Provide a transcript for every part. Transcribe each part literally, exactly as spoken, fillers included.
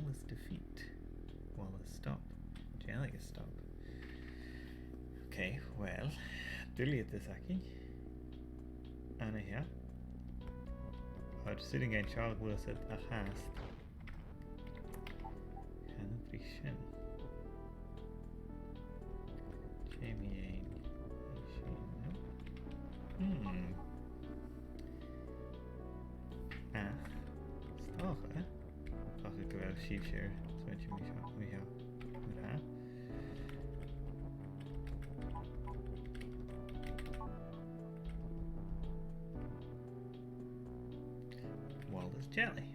Wallace defeat. Wallace stop. Jelly is stop. Okay, well, duilgheadas againn. An seo. Tha sinn a' gluasad a' chas. Chan obraich sin. Jamie Ain. Sin, no? Hmm. Ach, 's dòcha, dòcha gu bheil sibhse air smaointinn mu seo, mu seo. Mar-thà. Wallace Jelly.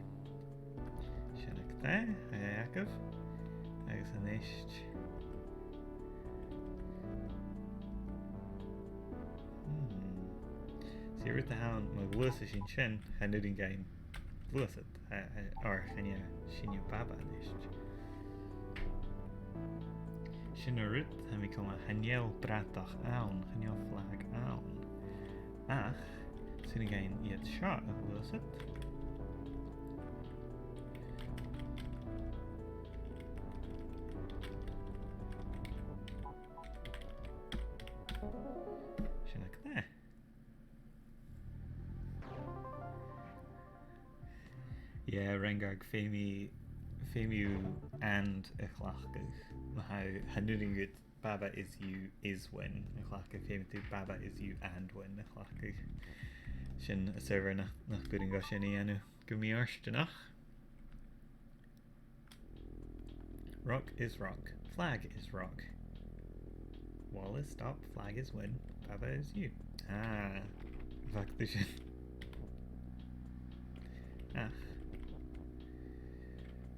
Sin agaibh e, tha e agaibh. Agus a-nis. Hmm. 'S e rud a th' ann, ma ghluaiseas sinn sin, chan urrainn dhuinn gluasad, eh, eh, oir chan e sinne Baba a-nis. Sin an rud, tha mi a' cuimhneachadh, chan eil bratach ann, chan eil flag ann. Ach, 's urrainn dhuinn iad seo a ghluasad. Sin agaibh e. Yeah, Rengarg, feumaidh, feumaidh thu and a chleachdadh. Ma tha, chan urrainn dhut Baba is you is win a chleachdadh, feumaidh tu Baba is you and win a chleachdadh. Sin as adhbhar nach, nach b' urrainn dhomh sin a dhèanamh gu mì-fhortanach. Rock is rock. Flag is rock. Wall is stop. Flag is win. Baba is you. Ah, fhad 's a tha sin. Ach.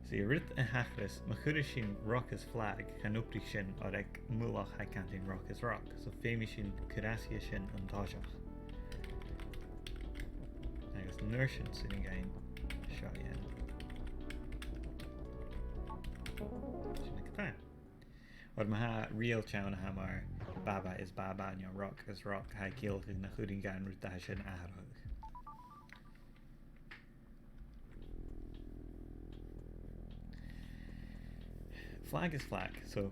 'S e rud a thachras, ma chuireas sinn rock is flag, chan obraich sin, oir aig mullach tha e a' cantainn rock is rock. So feumaidh sinn cur às dha sin an toiseach. Agus an uair sin 's urrainn dhuinn seo a dhèanamh. Sin agaibh e. Oir ma tha riaghailt ann a tha mar Baba is Baba no Rock is Rock, tha e a' ciallachadh nach urrainn dhan rud a tha sin atharrachadh. Flag is flag, so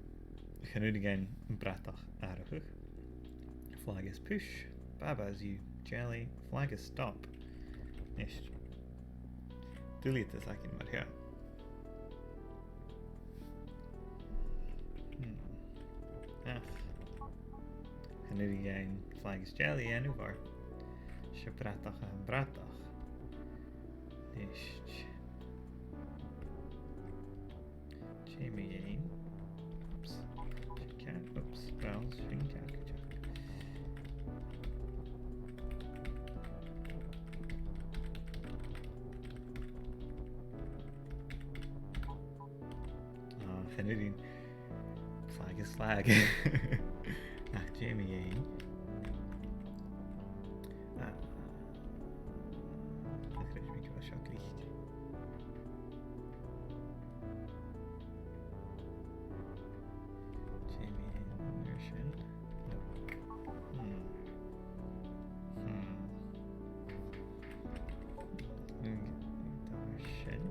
chan urrainn dhan bratach atharrachadh. Flag is push, Baba is you, jelly, flag is stop. Nis. Duilgheadas againn mar-thà. Hmm. Ach. Chan urrainn dhuinn flag is jelly a dhèanamh oir 's e bratach a th' ann am bratach. Nis. Jamie Ain. Oops. She can't. Oops. Well, she can't. Ah, chan urrainn. Flag is flag. Ach Jamie Ain. Ah. Nach eil mi gu bhith seo glic. Jamie Ain an uair sin. No. Hmm. Hmm. An uair sin.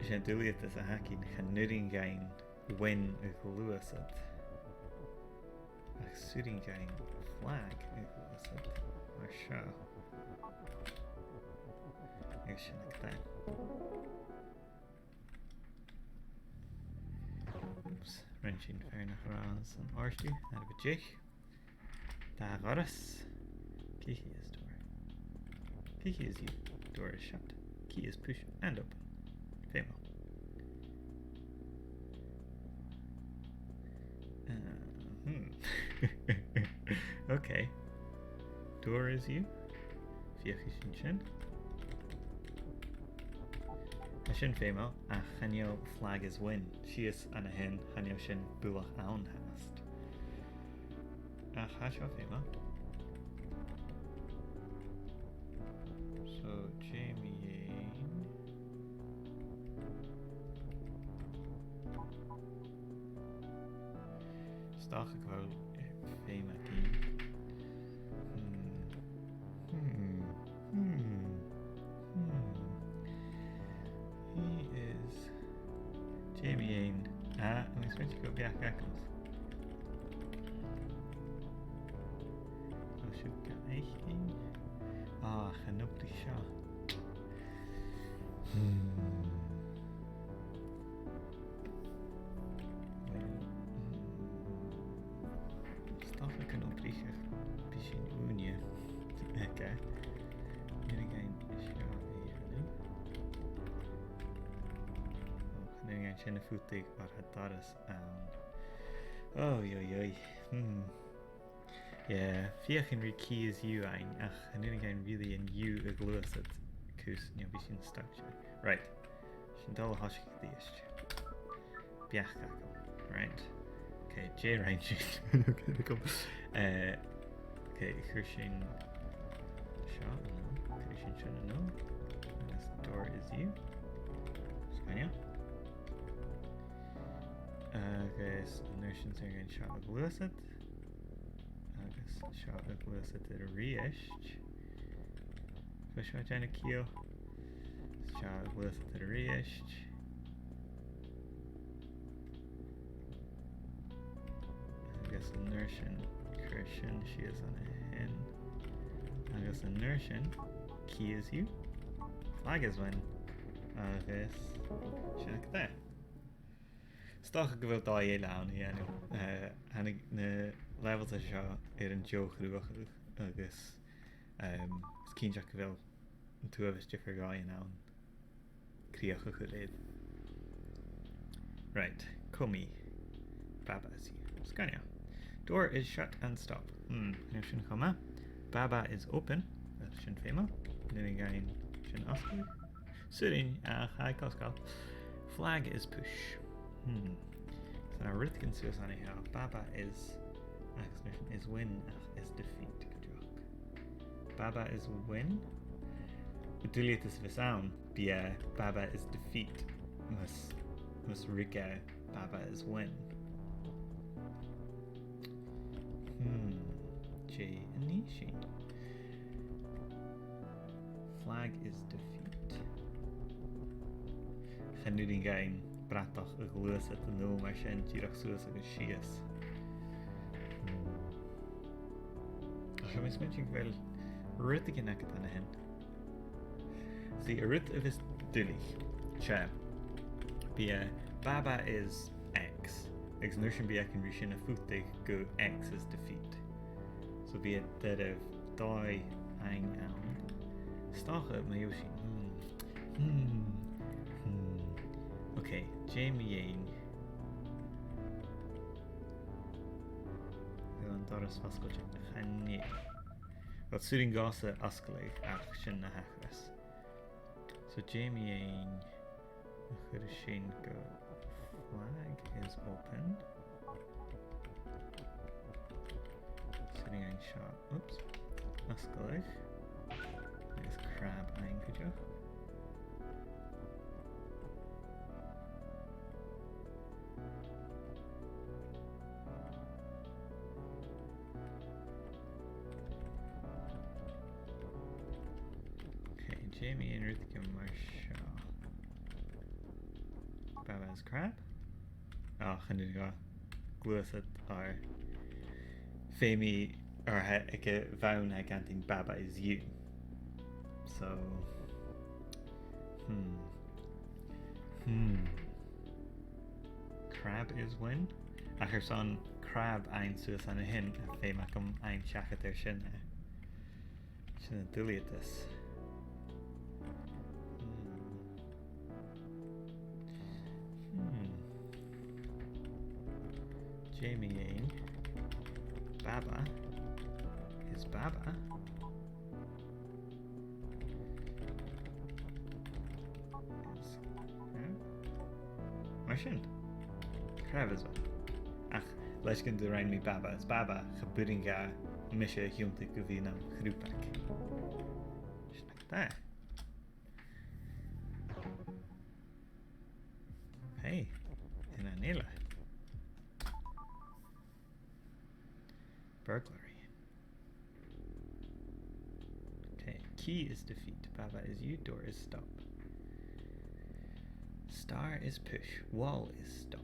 'S e an duilgheadas a th' againn, chan urrainn dhuinn win a ghluasad. Ach 's urrainn dhuinn flag a ghluasad mar seo. Agus sin agaibh e. Oops, rinn sinn fear nach robh ann san òrdugh, air a bhith deich. Dà dhoras. Key is door. Key is you. Door is shut. Key is push and open. Feumail. Uh, hmm. Okay. Door is you. Feuchaidh sinn sin. Tha sin feumail, ach chan eil flag is win. Sìos an a shin, chan eil sin buileach ann fhathast. Ach tha seo feumail. So, Jamie Ain. 'S dòcha gu bheil, eh, feum againn. Hmm. Hmm. Hmm. Ah, tha mi a' smaointinn gu bheil beachd agam. Tha sibh ga fhaicinn? Ah, chan obraich seo. Hmm. Well, mm, 's dòcha gun obraich e, bidh sinn ùine aige. Nì mi seo a dhèanamh. Oh, nì mi sin a phutadh oir tha doras ann. Oi, oi, oi. Hmm. Yeah, feuchainn ri key is U ann, ach chan urrainn dhuinn really an U a ghluasad, 'cause, you know, bidh sinn stuck. Right. Sinn a' dol a thòiseachadh a-rithist. Beachd agam. Right. Okay, dè rinn sinn? Okay, there we go. Eh, okay, chuir sinn seo a-null. Chuir sinn sin a-null. Agus door is U. Sgoinneil. Agus an uair sin 's urrainn dhuinn seo a ghluasad. Agus seo a ghluasad a-rithist. Bheil seo a' dèanamh ciall? Seo a ghluasad a-rithist. Agus an uair sin, cuir sin sìos an sin. Agus an uair sin, key is U. Flag is win. Agus sin agad e. 'S dòcha gu bheil dòigh eile ann a dhèanamh. Eh, thàinig na levels seo air an deagh chruthachadh agus, ehm, 's cinnteach gu bheil an t-uabhas diofar dhòighean ann crìoch a chur air. Right, come. Baba is U. Sgoinneil. Door is shut and stop. Hmm, chan eil sin cho math. Baba is open. Tha sin feumail. Nì mi sin fhosgladh. 'S urrainn, ach tha e coltach. Flag is push. Hmm. So tha rudeigin suas an seo. Baba is, ach is, is win, ach is defeat, gu dearbh. Baba is win. Duilgheadas a bhios ann, bidh e Baba is defeat. Mus, mus ruig e Baba is win. Hmm. Dè nì sinn? Flag is defeat. Chan urrainn dhuinn bratach a ghluasad a-null mar sin, dìreach suas agus sìos. Hmm. Ach tha mi a' smaointinn gu bheil rudeigin agad an sin. See, an rud a bhios duilich, 's e, bidh e Baba is X, agus an uair sin bidh againn ri sin a phutadh gu X is defeat. So bidh e doirbh dòigh fhaighinn ann. 'S dòcha, ma gheibh sinn, hmm, hmm, hmm. Okay, dè mu dheidhinn? Bheil an doras fosgailte? Chan eil. Well, 's urrainn dhòmhsa fhosgladh, ach sin na thachras. So, dè mu dheidhinn a chuireas sinn gu flag is open. 'S urrainn seo, oops, fhosgladh. Agus crab ann cuideachd. Okay, dè mu dheidhinn rudeigin mar seo? Baba is crab? Ah, chan urrainn dhomh gluasad oir feumaidh, oir tha aig a' bhonn, tha e ag ràdh Baba is U. So, hmm. Hmm. Crab is win. Ach airson crab fhaighinn suas an sin, tha feum agam faighinn seachad air sin, eh. Sin an duilgheadas. Hmm. Hmm. Dè mu dheidhinn Baba is Baba. Is, eh? Mar sin. Crab is win. Ach, leis gun do rinn mi Baba is Baba, cha b' urrainn dha mise a thionndadh gu bhith nam ghrùpag. Sin agad e. Hey, an aon eile. Burglary. Okay, key is defeat, Baba is U, door is stop. Star is push, wall is stop.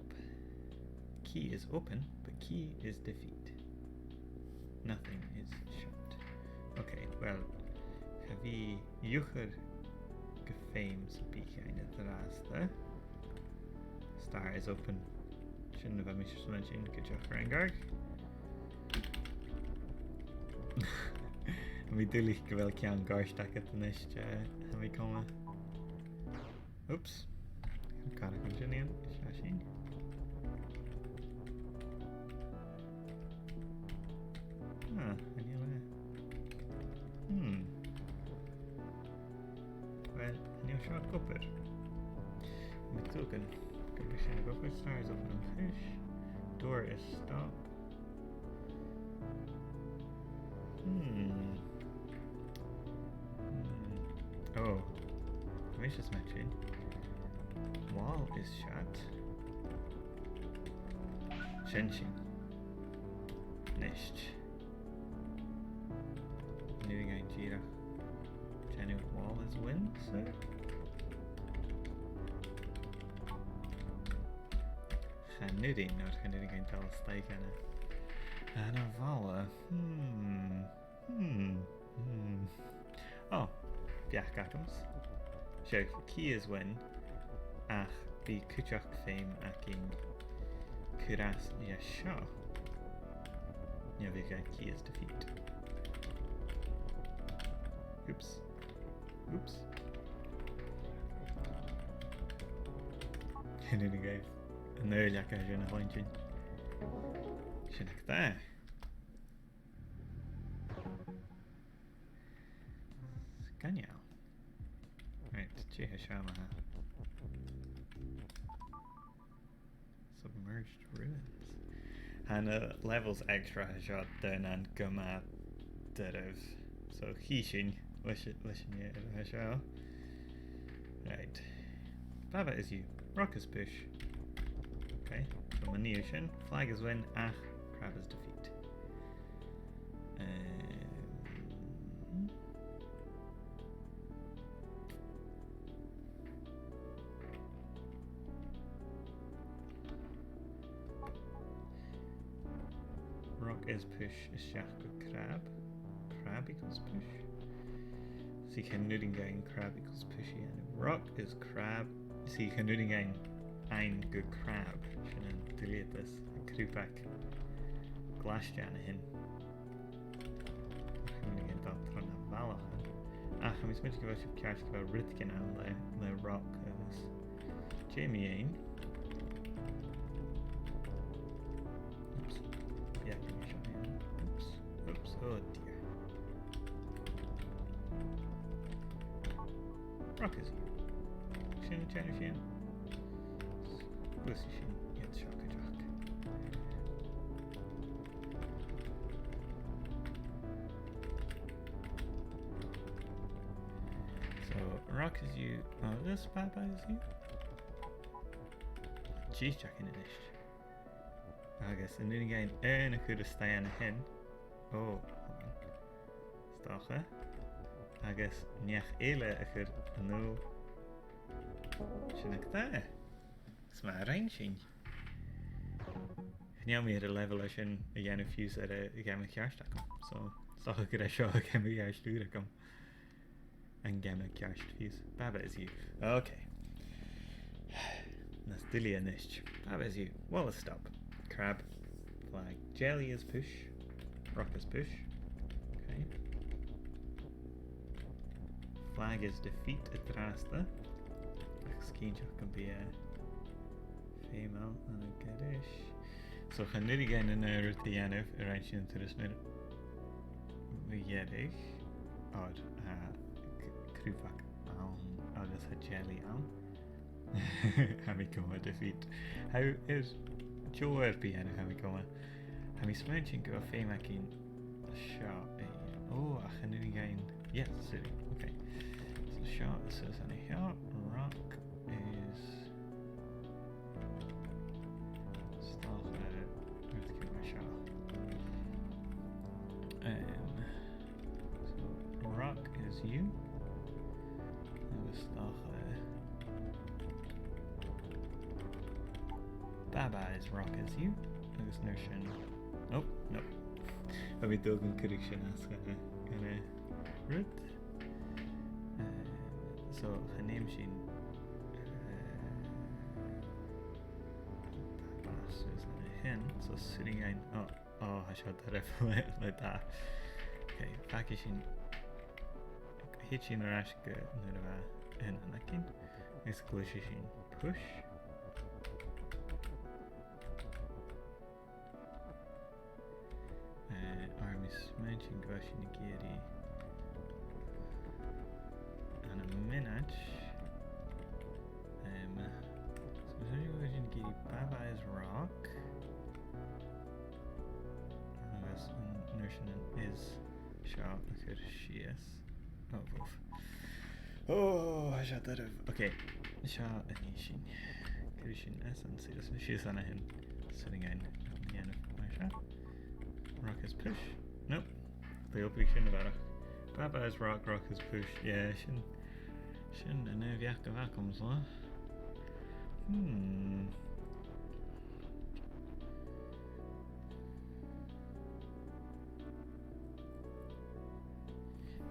Key is open, but key is defeat. Nothing is shut. Ok, well, cha bhi iuchair gu feum sam bith againn an-dràsta. Star is open. Sin a bha mise a' smaointinn gu dearbh. Tha mi duilich gu bheil ceann goirt agad a-nis, eh, tha mi coma. Oops. Chan eil cuimhne agam air sin. Ah, chan eil e. Hmm. Well, chan eil seo ag obair. Tha mi a' tuigsinn gum bi sin ag obair. Star is open an-dràsta. Door is stuck. Hmm. Hmm. Oh. Tha mise a' smaointinn. Wall is shut. Sin sin. A-nis. Chan urrainn dhuinn dìreach dèanamh wall is win, so. Chan urrainn, no chan urrainn dhuinn dol a-steach ann an, ann am balla. Hmm. Hmm. Hmm. Oh, beachd agamsa. Seadh, key is win, ach bidh cuideachd feum againn cur às dha seo. No bidh e key is defeat. Oops. Oops. Chan eil mi ag iarraidh an uair leac a tha sin a chluinntinn. Sin agad e. Sgoinneil. Right, dè tha seo ma-thà? Submerged ruins. Tha na levels extra seo daonnan gu math doirbh. So, chì sinn leis, leis an fhear a tha seo. Right. Baba is you. Rock is push. Okay. So, ma nì thu sin, flag is win, ach crab is defeat. Um, Rock is push a-steach gu crab. Crab equals push. 'S e chan urrainn dhuinn crab equals push a dhèanamh. Rock is crab. 'S e chan urrainn dhuinn fhaighinn gu crab. Sin an duilgheadas, an crùbag glaiste an sin. Chan urrainn dhuinn dol tro na ballachan. Ach, tha mi a' smaointinn gu bheil sibh ceart gu bheil rudeigin ann le, le rock agus Jamie Ain. Oops. Yeah, give me a shot here. Oops. Oops. Oh dear. Rock is you. Sin, teann sin. Lucy sin, iad seo go deach. So, rock is you. Oh, this Baba is you. Jeez, Jack in the list. Agus an urrainn dhuinn aon a chur a-steach an sin. Oh, hold on. 'S dòcha. Agus neach eile a chur a-null. Sin agad e. 'S math a rinn sinn. Chan eil mi air an level sin a dhèanamh fiù 's air a' gheama cheart agam. So, 's dòcha gur e seo a' gheama cheart ùr agam. An geama ceart fiù 's. Baba is you. Okay. Nas duilghe a-nis. Baba is you. Wall is stop. Crab. Flag. Jelly is push. Rock is push. Okay. Flag is defeat an-dràsta. Agus cinnteach gum bi e feumail ann an goirid. So chan urrainn dhuinn an aon rud a dhèanamh a rinn sinn an turas mu dheireadh, oir tha c-, crùbag ann agus tha jelly ann. Tha mi coma, defeat. Tha, air deagh obair a dhèanamh, tha mi coma. Tha mi a' smaointinn gu bheil feum againn seo, eh, oh, ach chan urrainn dhuinn, yes, sorry, okay. So seo, so 's ann a seo, rock is 'S dòcha, eh, rudeigin mar seo. Em, so, rock is you. Agus 's dòcha, eh, Baba is rock as you. Agus an uair sin, oh, no. Bha mi an dùil gun cuireadh sin às dhan a, dhan a rud. Eh, so, chan fheum sinn, eh, Baba suas an sin. So, 's urrainn dhuinn, oh, oh, tha seo doirbh le, le dath. Okay, fàgaidh sinn, thèid sinn air ais gu nuair a bha an anakin. Is gluaisidh sinn push. Eh, agus tha mi a' smaointinn gu bheil sinn ag iarraidh ann am mionaid. Em, so tha mi a' smaointinn gu bheil sinn ag iarraidh Baba is rock. Agus an uair sin an is seo a chur sìos. Oh, bhuf. Oh, tha seo doirbh. Okay, seo a nì sinn. Cuiridh sinn S an sìos, sìos an sin. 'S urrainn dhuinn a dhèanamh mar seo. Rock is push. Nope. Bha e obrach sin a bharrachd. Baba is rock, rock is push. Yeah, sin, sin an aon bheachd a bh' agam, so. Hmm.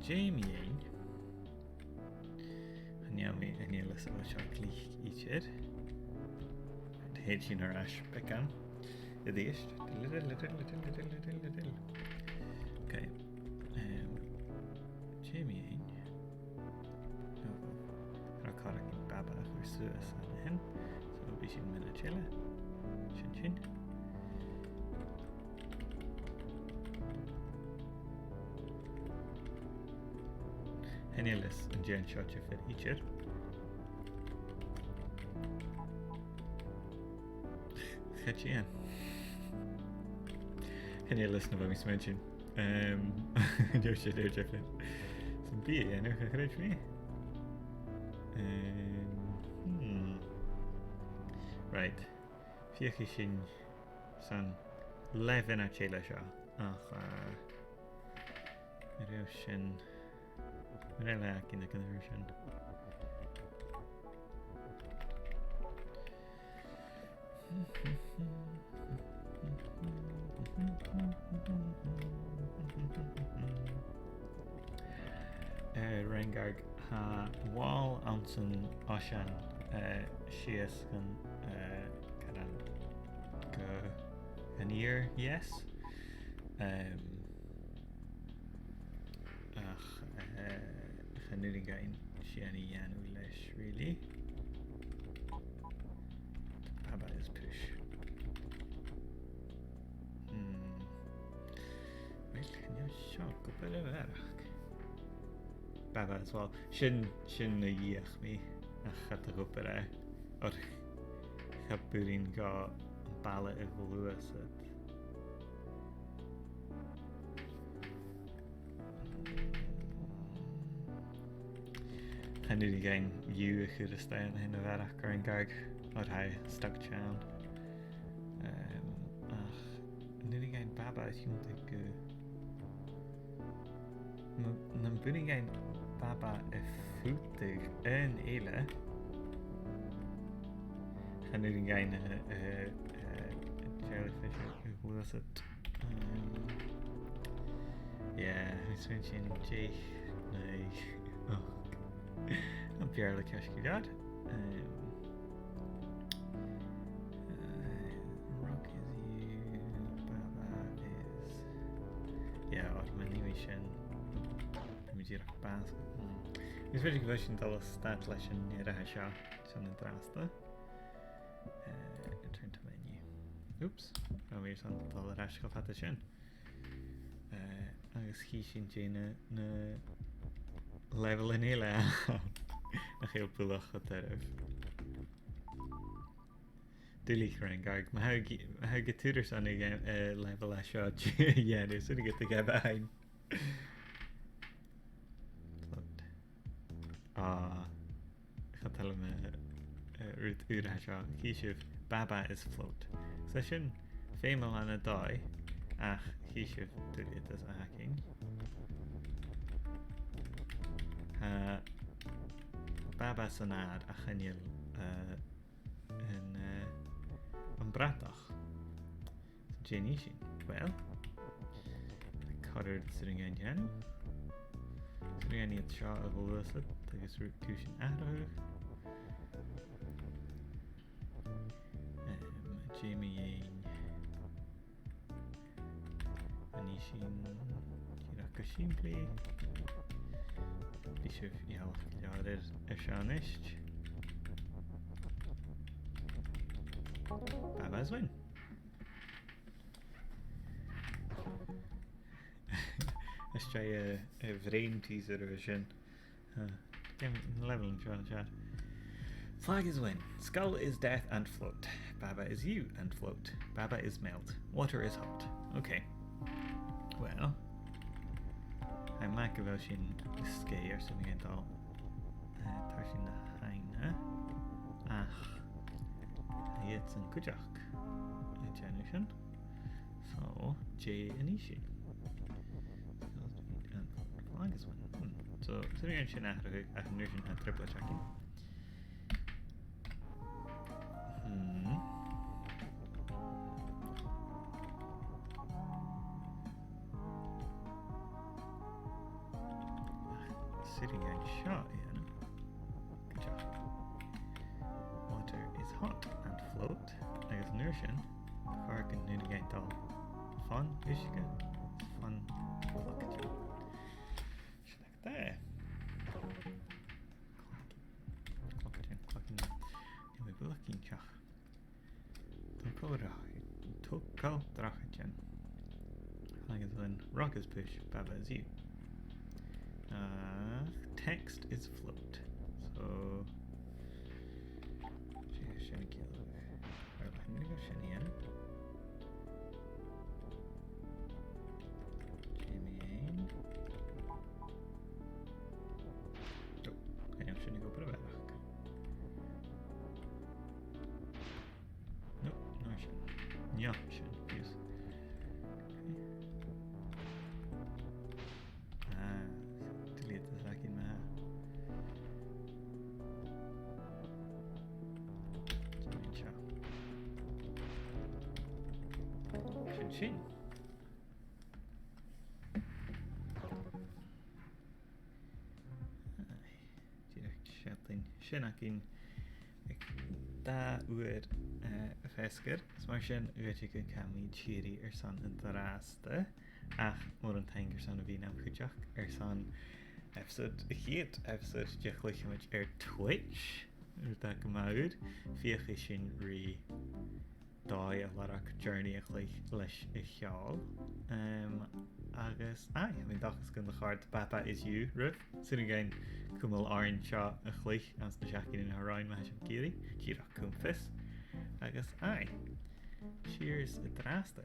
Dè mu dheidhinn? Chan eil mi, chan eil fhios agam seo glic idir. Thèid sinn air ais beagan a-rithist. Okay. Em, dè mu dheidhinn? No, no. Tha còir againn Baba a chur suas an sin. So, bidh sinn mionaid eile. Sin sin. Chan eil fhios an dèan seo diofar idir. Cha dèan. Chan eil fhios na bha mi a' smaointinn. Em, an dèan seo diofar. Sam bith a dhèanamh, cha chreid mi. Em, hmm. Right. Feuchaidh sinn san leth-mhionaid eile seo. Ach, eh, an uair sin, an uair sin. Eh, Rengar, tha wall anns an oisean, eh, sìos gun, eh, caran gu, gun iar, yes. Em, ach, eh, chan urrainn dhuinn sìon a dhèanamh leis, really. Baba is push. Hmm. Well, chan eil seo ag obair a bharrachd. Baba is well. Sin, sin na dh'fheuch mi, ach cha do dh'obair e. Oir cha b' urrainn dhomh am balla a ghluasad. Chan urrainn dhuinn U a chur a-steach an sin a bharrachd, Rengar, oir tha e stuck ann. Em, ach, an urrainn dhuinn Baba a thionndadh gu, n-, nam b' urrainn dhuinn Baba a phutadh aon eile, chan urrainn dhuinn, eh, eh, eh, jellyfish a ghluasad. Em, yeah, tha mi a' smaointinn deich, naoi, ochd. Tha Beurla ceart gu leòr. Em, eh, rock is you, Baba is. Yeah, oir ma nì mi sin, nì mi dìreach bàs. Hmm. Tha mi a' smaointinn gu bheil sinn a' dol a stad leis an earraich seo son an-dràsta. Eh, return to menu. Oops. Tha mi airson dol air ais cho fada sin. Eh, agus chì sinn dè na, na leibhealan eile nach eil buileach cho doirbh. Duilich, Rengar. Ma tha thu, ma tha thu gu tur airson, eh, leibheal a seo a dhèanamh, 's urrainn dhut a ghabhail fhèin. Float. Ah, cha toil leam, eh, eh, rud ùr a tha seo. Chì sibh, Baba is float. 'S e sin feumail ann an dòigh, ach chì sibh, dè tha againn. Tha Baba san adhar ach chan eil, eh, an, eh, am bratach. So dè nì sinn? Well, corra rud 's urrainn dhuinn a dhèanamh. 'S urrainn dhuinn iad seo a ghluasad agus rud cùisean atharrachadh. Em, dè mu dheidhinn, nì sinn dìreach gu sìmplidh. Bidh sibh eòlach gu leòr air, air seo a-nis. Baba is win. Is e, eh, eh, brain teaser a bha sin. Uh, leibheil an seo, an seo. Flag is win. Skull is death and float. Baba is you and float. Baba is melt. Water is hot. Okay. Well, tha mi a' smaoineachadh gu bheil sinn sgìth airson a dhol, eh, tarsainn na h-aibhne. Ach, tha iadsan cuideachd a' dèanamh sin. So, dè nì sinn? Agus one. Hmm. So, 's urrainn dhuinn sin atharrachadh, ach an uair sin tha trioblaid againn. Hmm. 'S urrainn dhuinn seo a dhèanamh. Good job. Water is hot and float. Agus an uair sin, chòrd e gun urrainn dhuinn dol fon uisge, fon chloc. Sin agad e. Cloc, cloc, cloc. Nì mi buileach cinnteach. Togail droch-, togail drochaid. Agus an rock is push, Baba is you. Uh, text is float. So, dè tha sin a' ciallachadh? Well, chan eil sin a dhèanamh. Dè mu dheidhinn? Oh, chan eil sin ag obair a bharrachd. Nope, no sin. Neo sin, fiùs. Ah, tuilleadh a th' againn ma-thà. Sin seo. Sin sin. Aye. Dìreach sealltainn sin againn aig dà uair, eh, feasgar. Is mar sin, dh'fhaodte gun cùm mi tìoraidh airson an-dràsta, ach mòran taing airson a bhith nam chuideachd airson episode a' chiad, episode de Chluich Sinn air Twitch, rud a tha gu math ùr, feuchaidh sinn ri dòigh a lorg Journey a chluich leis a' cheòl. Em, agus, aye, tha mi an dòchas gun do chòrd Baba Is You ribh. 'S urrainn dhuinn cumail oirnn seo a chluich anns na seachdainean a tha romhainn ma tha sibh ag iarraidh. Dìreach cùm fios. Agus, aye. Cheers an-dràsta.